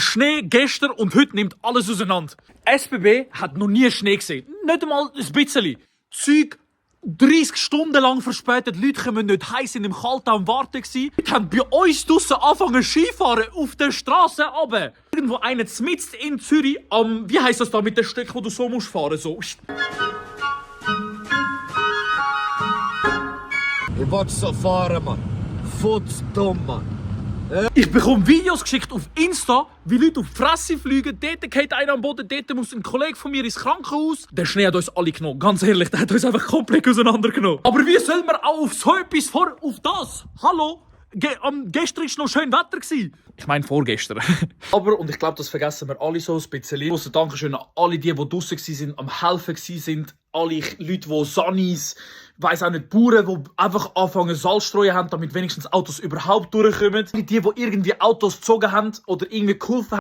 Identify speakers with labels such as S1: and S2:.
S1: Schnee gestern und heute nimmt alles auseinander. SBB hat noch nie Schnee gesehen. Nicht einmal ein bisschen. Zeug 30 Stunden lang verspätet. Leute kommen nicht heim, sind im Kalten am Warten gsi. Die haben bei uns draussen angefangen Skifahren auf der Straße runter. Irgendwo einer mitten in Zürich am, wie heisst das da mit dem Stück, wo du so musst fahren, so.
S2: Ich will so fahren, Mann. Futzdumm, Mann.
S1: Ich bekomme Videos geschickt auf Insta, wie Leute auf die Fresse fliegen. Dort geht einer am Boden, dort muss ein Kollege von mir ins Krankenhaus. Der Schnee hat uns alle genommen. Ganz ehrlich, der hat uns einfach komplett auseinandergenommen. Aber wie soll man auch auf so etwas auf das? Hallo? Gestern war noch schön Wetter. Ich meine vorgestern. Aber, und ich glaube, das vergessen wir alle so ein bisschen. Großes Dankeschön an alle, die draussen waren, am Helfen waren. Alle Leute, die Sanis, weiss auch nicht, Bauern, die einfach anfangen Salz streuen haben, damit wenigstens Autos überhaupt durchkommen. Die irgendwie Autos gezogen haben oder irgendwie geholfen haben.